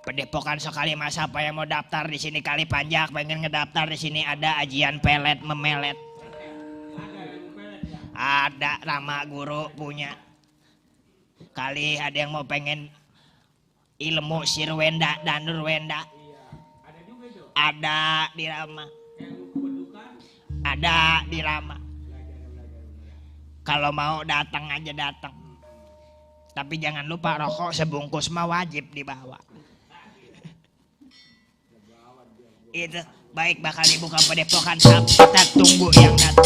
Padepokan sekali Mas, apa yang mau daftar di sini kali panjang pengen ngedaftar di sini ada ajian pelet memelet. Ada Rama Guru punya. Kali ada yang mau pengen ilmu Sirwenda dan Nurwenda. Ada di Rama. Ada di Rama. Kalau mau datang aja datang. Tapi jangan lupa rokok sebungkus mah wajib dibawa. Itu baik bakal dibuka Padepokan Sam. Kita tunggu yang datang.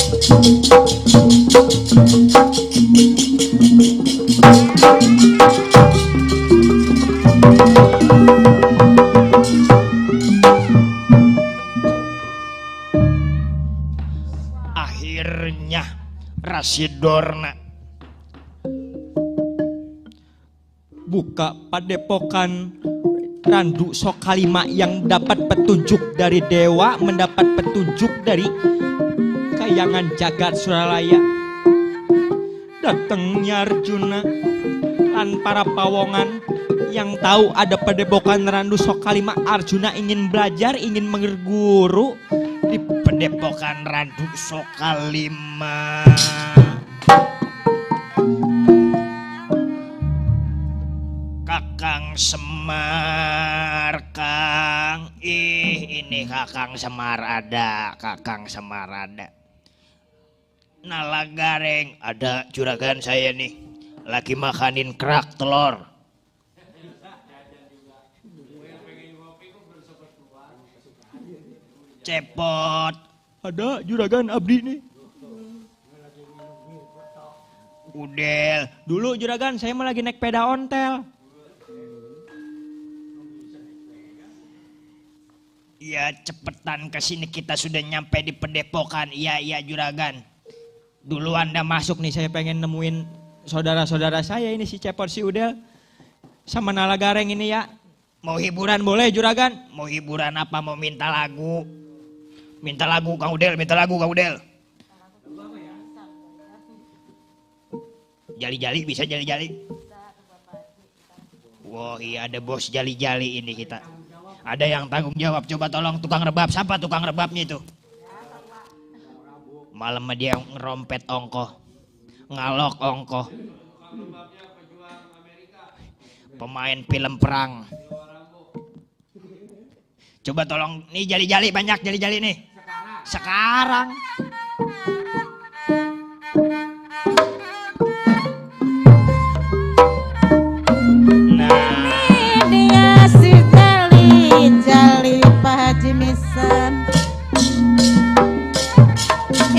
Akhirnya Rasidorna buka Padepokan Randu Sokalima yang dapat petunjuk dari dewa, mendapat petunjuk dari Kayangan Jagat Suralaya. Datangnya Arjuna dan para pawongan yang tahu ada Padepokan Randu Sokalima. Arjuna ingin belajar, ingin berguru di Padepokan Randu Sokalima. Kakang Semar, Kang. Ini Kakang Semar ada, Kakang Semar ada. Nalagareng ada, juragan saya nih lagi makanin kerak telur. Cepot ada, juragan abdi nih. Udel dulu juragan saya mau lagi naik peda ontel. Ya cepetan kesini, kita sudah nyampe di Padepokan. Iya juragan. Dulu Anda masuk nih, saya pengen nemuin saudara-saudara saya ini, si Cepot, si Udel sama Nalagareng ini ya. Mau hiburan boleh juragan? Mau hiburan apa? Mau minta lagu? Minta lagu Kang Udel, minta lagu Kang Udel. Jali-jali bisa jali-jali. Wah iya ada bos jali-jali ini kita. Ada yang tanggung jawab, coba tolong tukang rebab. Siapa tukang rebabnya itu? Malam dia ngerompet ongkoh, ngalok ongkoh. Pemain film perang. Coba tolong, nih jali-jali banyak jali-jali nih. Sekarang.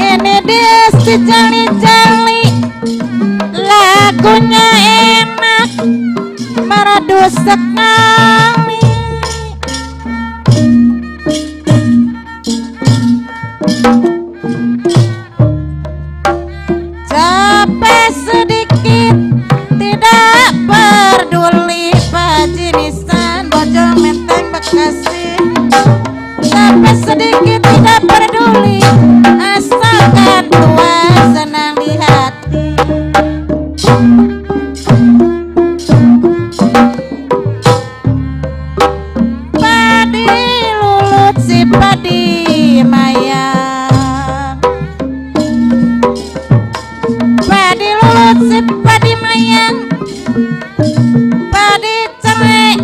Ini dia si jali-jali, lagunya enak, merdu sekali. Capek sedikit, tidak peduli pajinisan Bojong Menteng Bekasi. Capek sedikit tidak peduli, asalkan puas senang di hati. Padi lulut si padi mayang, padi lulut si padi mayang, padi cerai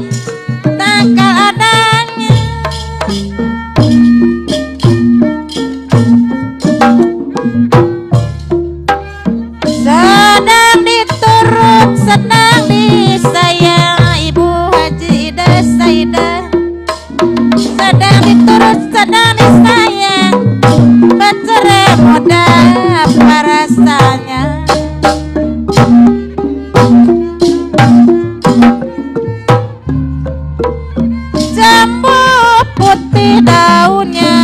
tangkal adanya. Sedang diturut, sedang disayang Ibu Haji Ida Saidah. Sedang diturut, sedang disayang, bercerai muda apa rasanya. Jambu putih daunnya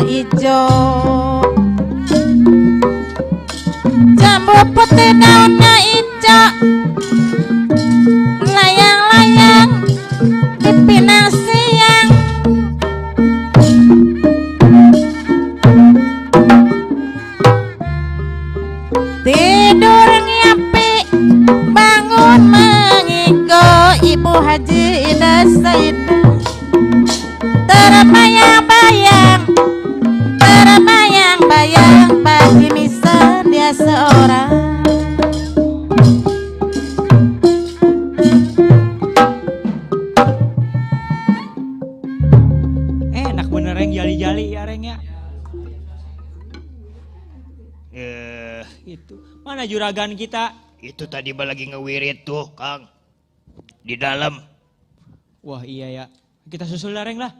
hijau, jambu putih daunnya hijau, layang-layang di pinang siang. Tidur ngiapi, bangun mengigo Ibu Haji Ida Saidah. Terbayang-bayang, terbayang-bayang bagi misa dia seorang. Enak bener Reng, jali-jali ya Reng ya. Itu. Mana juragan kita? Itu tadi lagi ngewirit tuh, Kang. Di dalam. Wah iya ya. Kita susul lah Reng lah.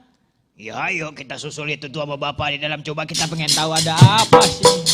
Ya ayo kita susul itu tuh sama bapak di dalam. Coba kita Pengen tahu ada apa sih.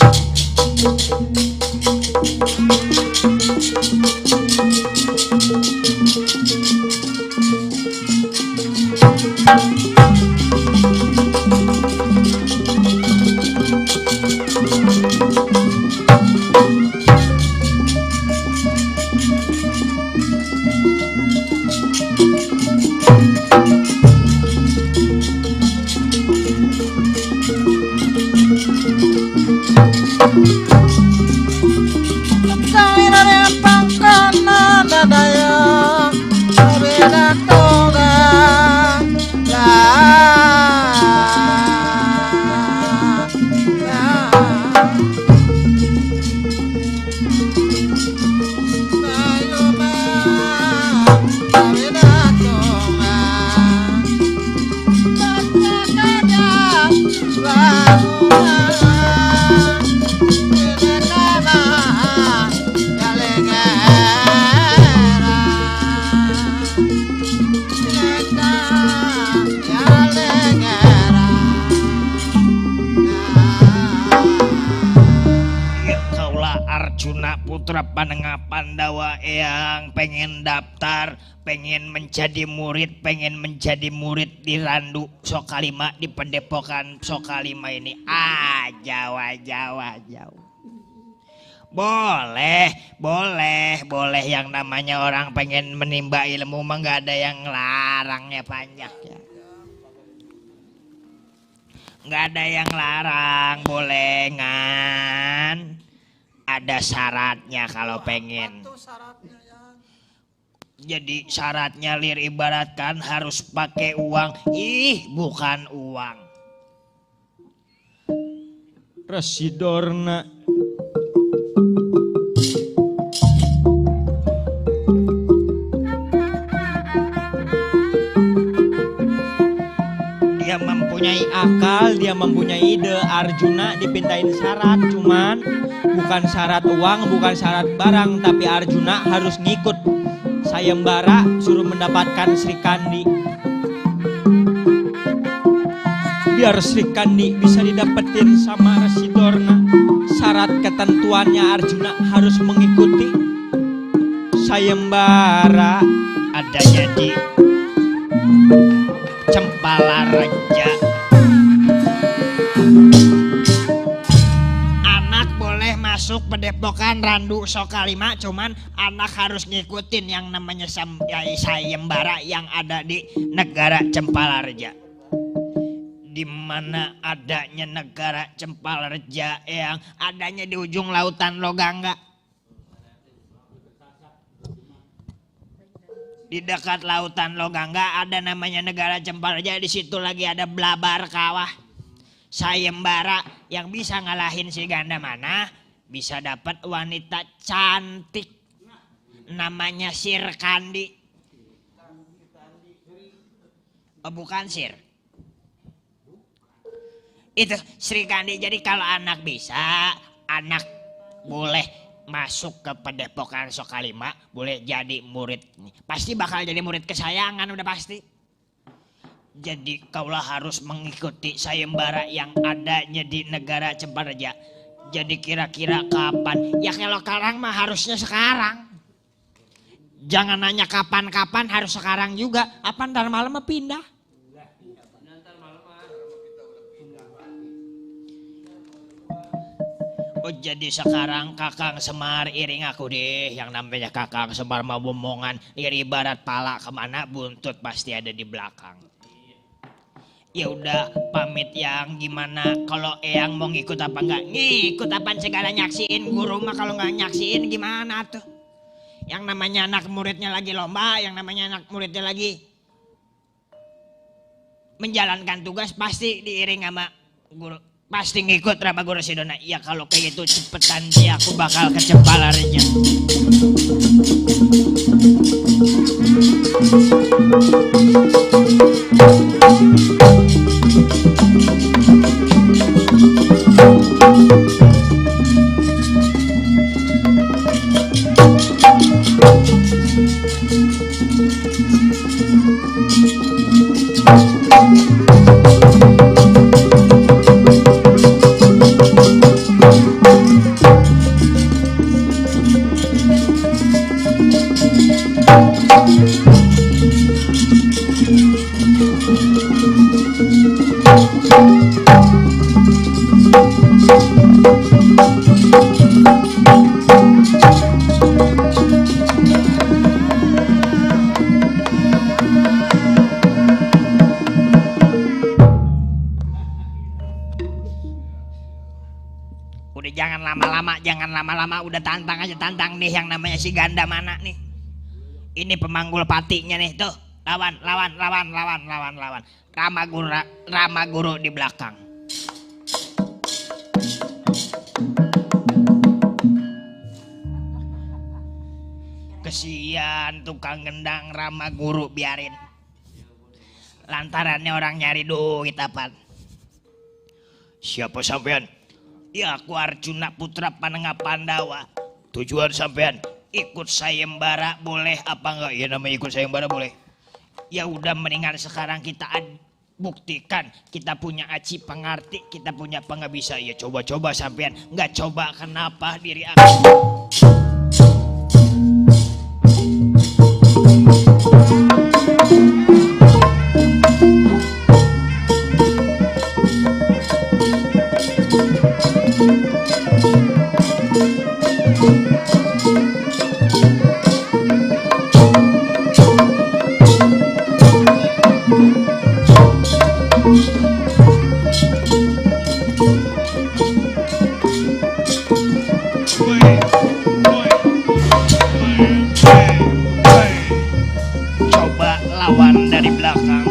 Putra Panengah Pandawa yang pengen daftar, pengen menjadi murid di Randu Sokalima, di Pendepokan Sokalima ini. Jawa. Boleh yang namanya orang pengen menimba ilmu mah nggak ada yang larangnya Panjak ya. Nggak ada yang larang, boleh ngan. Ada syaratnya kalau pengen. Jadi syaratnya lir ibaratkan harus pakai uang. Bukan uang. Residorna. Dia mempunyai akal, dia mempunyai ide. Arjuna dipintain syarat, cuman bukan syarat uang, bukan syarat barang, tapi Arjuna harus ngikut sayembara suruh mendapatkan Sri Kandi. Biar Sri Kandi bisa didapetin sama Residorna, syarat ketentuannya Arjuna harus mengikuti sayembara. Adanya di Cempala Reja. Masuk Pendepokan Randu Sokalima, cuman anak harus ngikutin yang namanya sayembara yang ada di negara Cempala Reja. Di mana adanya negara Cempala Reja yang adanya di ujung lautan Logangga. Di dekat lautan Logangga ada namanya negara Cempala Reja. Di situ lagi ada Blabar Kawah. Sayembara yang bisa ngalahin si ganda mana bisa dapat wanita cantik namanya Sir Kandi. Oh, bukan Sir. Itu Sri Kandi. Jadi kalau anak bisa, anak boleh masuk ke Pendepokan Sokalima, boleh jadi murid. Pasti bakal jadi murid kesayangan, udah pasti. Jadi kaulah harus mengikuti sayembara yang adanya di negara Cempala Reja. Jadi kira-kira kapan? Ya kalau sekarang mah harusnya sekarang. Jangan nanya kapan-kapan, harus sekarang juga. Apa ntar malam mah pindah? Oh jadi sekarang Kakang Semar iring aku deh. Yang namanya Kakang Semar mah bomongan. Ibarat pala kemana buntut pasti ada di belakang. Ya udah pamit yang gimana, kalau Eyang mau ngikut apa enggak? Ngikut apaan segala, nyaksiin guru mah, kalau nggak nyaksiin gimana tuh? Yang namanya anak muridnya lagi lomba, yang namanya anak muridnya lagi menjalankan tugas pasti diiring sama guru, pasti ngikut Rama Guru Sidona. Ya kalau kayak gitu cepetan sih aku bakal kecepalarnya. Udah jangan lama-lama, udah tantang aja, tantang nih yang namanya si Ganda mana nih. Ini pemanggul patinya nih, tuh. Lawan. Rama Guru di belakang. Kesian tukang gendang Rama Guru, biarin. Lantarannya orang nyari duit apaan. Siapa sampean? Ya aku Arjuna putra Panengah Pandawa. Tujuan sampean ikut sayembara boleh apa enggak? Ya namanya ikut sayembara boleh. Ya udah mendingan sekarang kita buktikan kita punya aci pengerti, kita punya pengabisa. Ya coba-coba sampean, nggak coba kenapa diri aku. Coba lawan dari belakang.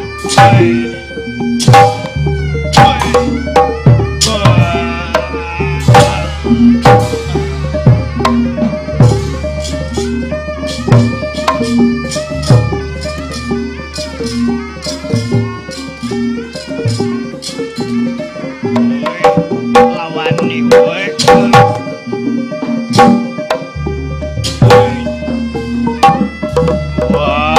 Lawan nih gue. Wah.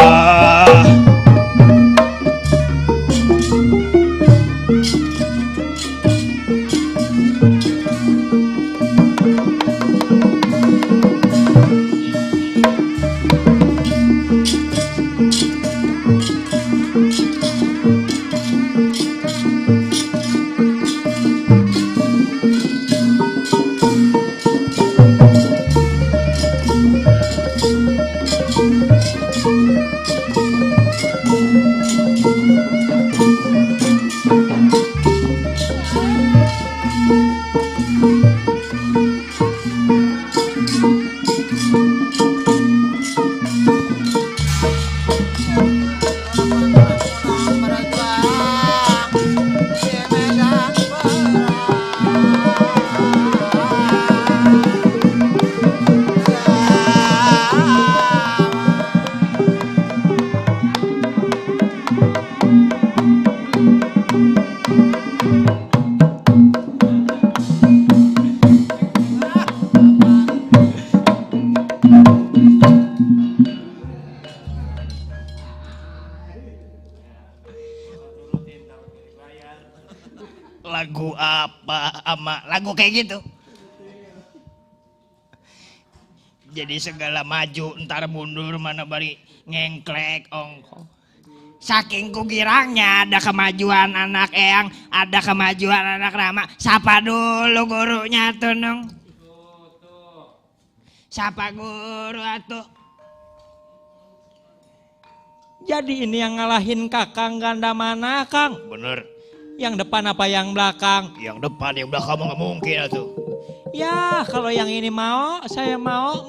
Lagu apa ama lagu kayak gitu. Jadi segala maju ntar mundur mana bari ngengklek ongko. Saking kugirangnya ada kemajuan anak Eyang, ada kemajuan anak Rama. Sapa dulu gurunya tuh nung. Sapa guru atuh. Jadi ini yang ngalahin Kakang Ganda mana, Kang? Bener. Yang depan apa yang belakang? Yang depan yang belakang mah nggak mungkin atuh. Ya, kalau yang ini mau, saya mau.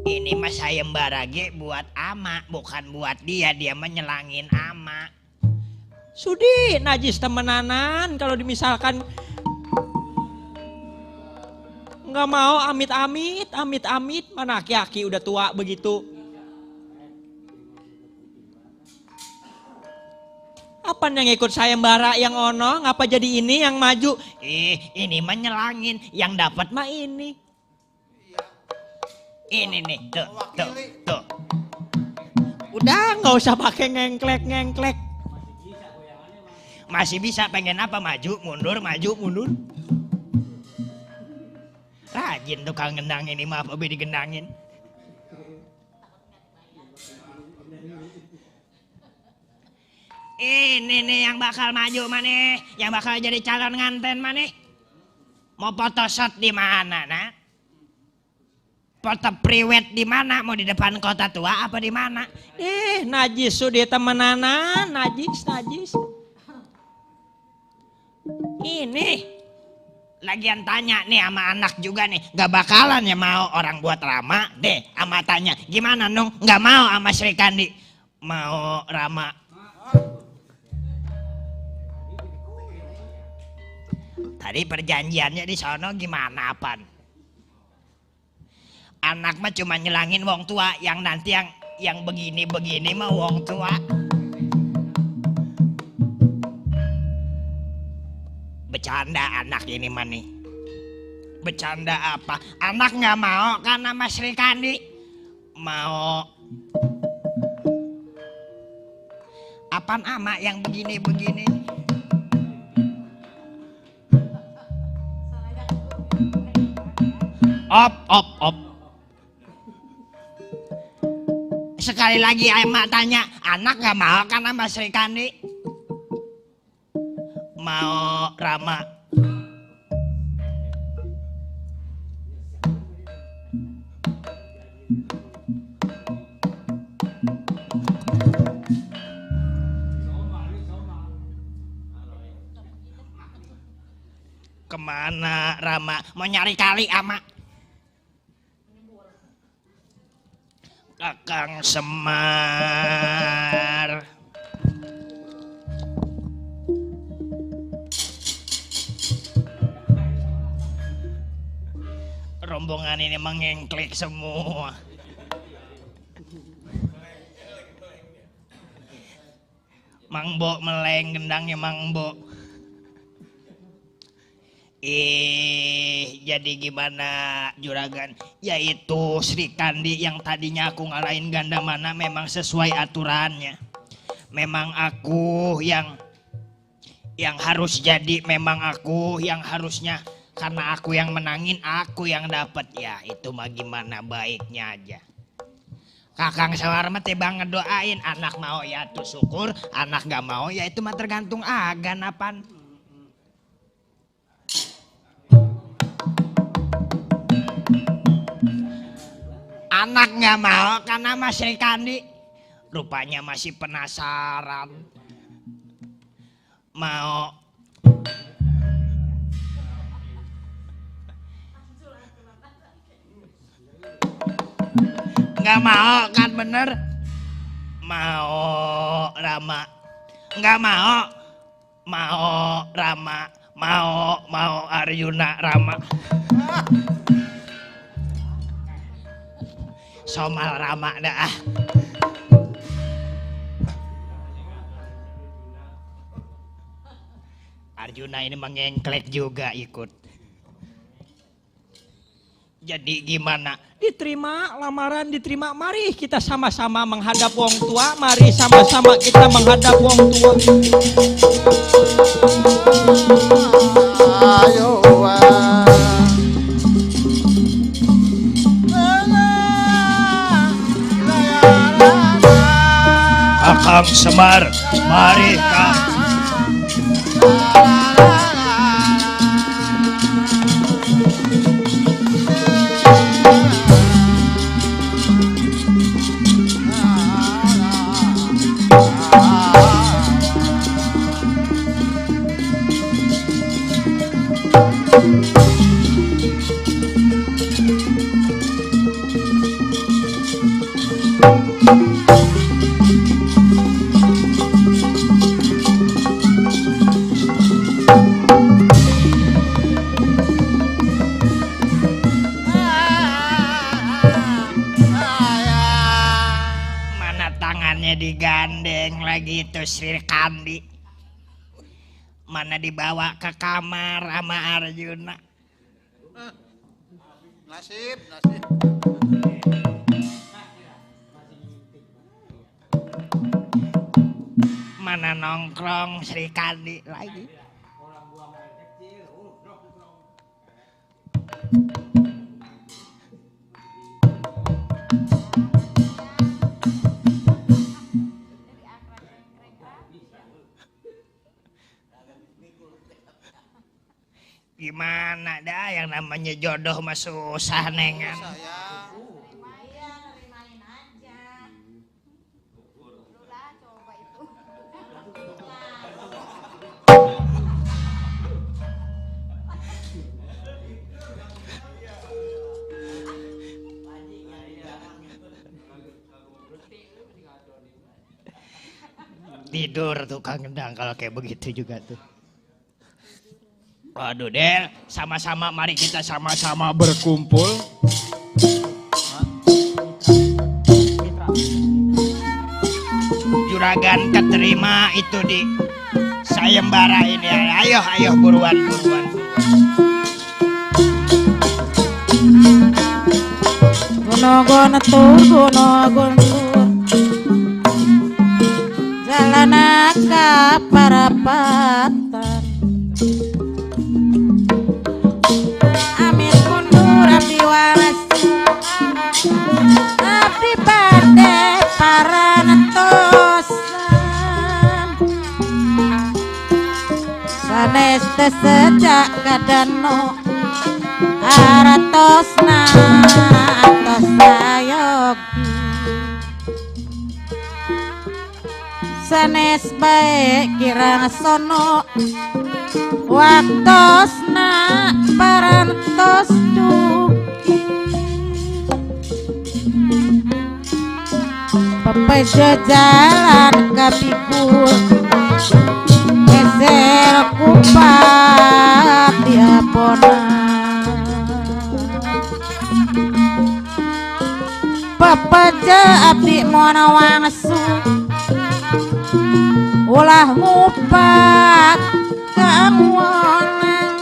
Ini Ini mah sayembara ge buat ama, bukan buat dia. Dia menyelangin ama. Sudi najis temenanan kalau dimisalkan nggak mau amit-amit mana aki-aki udah tua begitu. Apa yang ikut sayembara yang ono ngapa jadi ini yang maju? Ini menyelangin, yang dapat mah ini. Ini nih, tuh. Udah nggak usah pakai ngengklek. Masih bisa, pengen apa? Maju, mundur. Rajin tukang gendang ini, maaf Obi digendangin. Ini nih yang bakal maju maneh, yang bakal jadi calon nganten maneh. Mau photoshoot di mana, nak? Foto priwet di mana? Mau di depan kota tua apa di mana? Najis Sudi temenanan, najis. Ini lagian tanya nih sama anak juga nih, gak bakalan ya mau orang buat Rama deh. Ama tanya gimana Nung, gak mau sama Sri Kandi, mau Rama. Tadi perjanjiannya di sono gimana apaan? Anak mah cuma nyelangin wong tua, yang nanti yang begini mah wong tua. Bercanda anak ini mah nih. Bercanda apa? Anak nggak mau kan sama Sri Kandi? Mau. Apaan ama yang begini? Op. Sekali lagi emak tanya, anak nggak mau kan sama Sri Kandi? Mau Rama. Kemana Rama? Mau nyari kali ama. Kakang Semar. Rombongan ini mengengklik semua. Mangbo meleng gendangnya Mangbo. Jadi gimana juragan? Yaitu Sri Kandi yang tadinya aku ngalahin ganda mana memang sesuai aturannya. Memang aku yang harus jadi, memang aku yang harusnya. Karena aku yang menangin, aku yang dapat. Ya itu mah gimana baiknya aja. Kakang Semar mah tebang ngedoain, anak mau ya tuh syukur, anak gak mau ya itu mah tergantung agan apaan. Anak gak mau karena Mas Sri Kandi rupanya masih penasaran. Mau. Nggak mau kan bener? Mau Rama. Nggak mau. Mau Rama. Mau Arjuna Rama. Somal Rama dah. Arjuna ini mengengklek juga ikut. Jadi gimana? Diterima, lamaran diterima. Mari kita sama-sama menghadap wong tua. Mari sama-sama kita menghadap wong tua. Ayo Kakang Semar, mari Kang. Rupanya digandeng lagi itu Sri Kandi. Mana dibawa ke kamar sama Arjuna. Nasib. Mana nongkrong Sri Kandi lagi. Gimana dah yang namanya jodoh mah susah nengan. Sayang. Tidur tuh Kang Gendang kalau kayak begitu juga tuh. Waduh Del, sama-sama mari kita sama-sama berkumpul. Juragan keterima itu di sayembara ini. Ayo buruan. Gono-gono tur, jalan ke parapatan. Amin mundur abdi waras, abdi bade parantosan. Sanes teu sejak kadano aratosna atos sayogi. Sanes bae kirang sono waktosna parantos dugi. Pepeje jalan kabigul geser kupat diaponan. Pepeje abdi mono wangsu ulah ngupak keangwonan.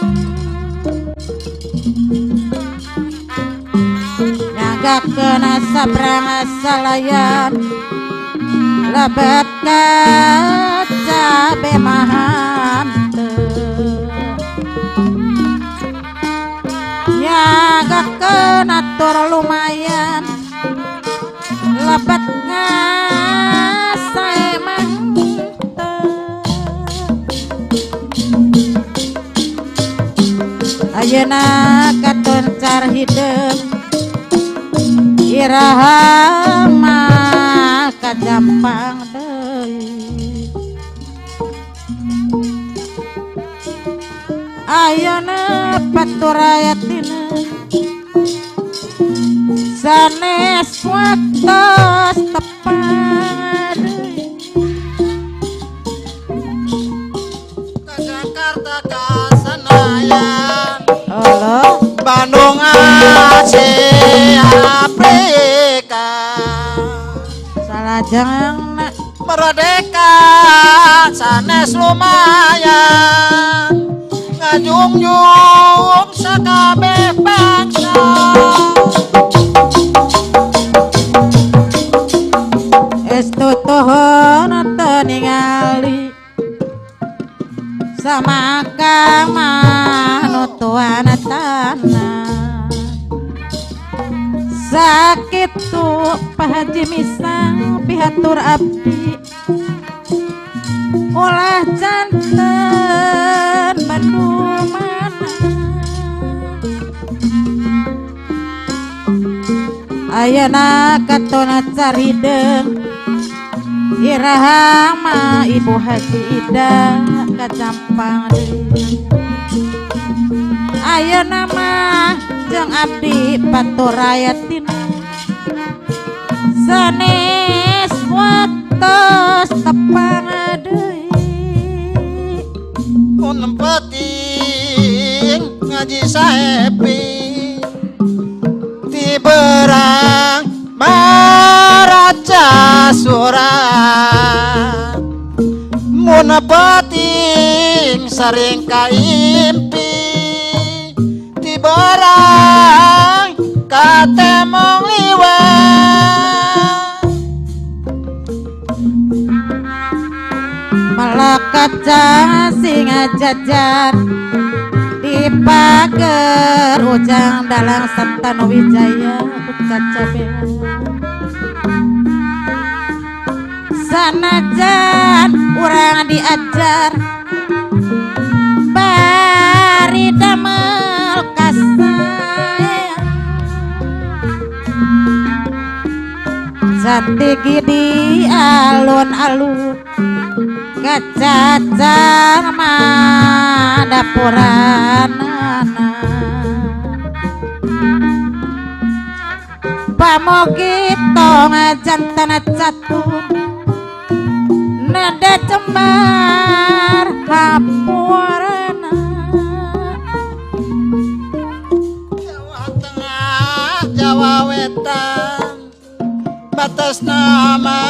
Nyagak kena sabrang salayan lebet cabe mahante. Nyagak kena tur lumayan lebet ngasai mante. Ayeuna katon car hideung iraha mah kajampang deui. Ayeuna paturayatina sanes waktos tepat deui. Ka Jakarta ka Senayan. Allah Bandung Aceh Afrika. salajengna Merdeka sanes lumayan ngajungjung sakabeh bangsa. estu tuhun teu ningali samaka manutuan tanah. Sakitu Pak Haji Misang pihatur abdi ulah janten bandumana. Ayeuna katona carideung iraha mah Ibu Haji Ida kacampang deui. Ayeuna mah jeung abdi paturayatina sanes waktos tepang deui. Mun nempeting ngaji saepi ti berang maraca surah Ngebeting sering kaimpi ti barang katemong liwat Malakaca singa jajar di pager ujang dalang Santano Wijaya kaca bea sanajan urang diajar bari damel kasaya jati gidi alun-alun kacacang madapuranana pamogito ngajantan catun nada cembar hampurana Jawa Tengah Jawa Wetan batas nama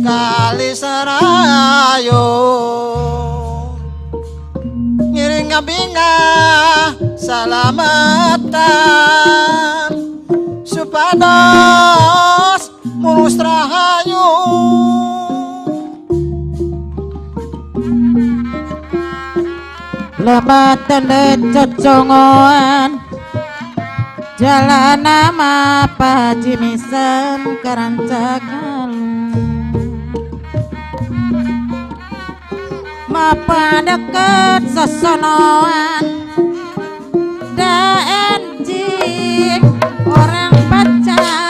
Kali Serayo ngiring ngabinga salamatan supados mulus rahayu lebatan decocongoan jalan nama pajimisan kerancakan mapa deket sesonoan daenjing orang bacau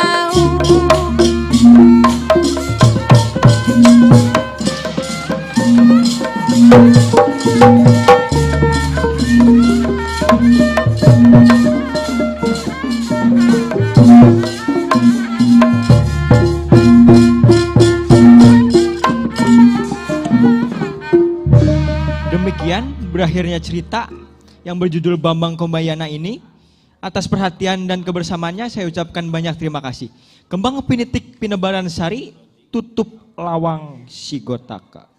Demikian berakhirnya cerita yang berjudul Bambang Kombayana ini. Atas perhatian dan kebersamaannya saya ucapkan banyak terima kasih. Kembang pinitik Pinebaran Sari tutup lawang Sigotaka.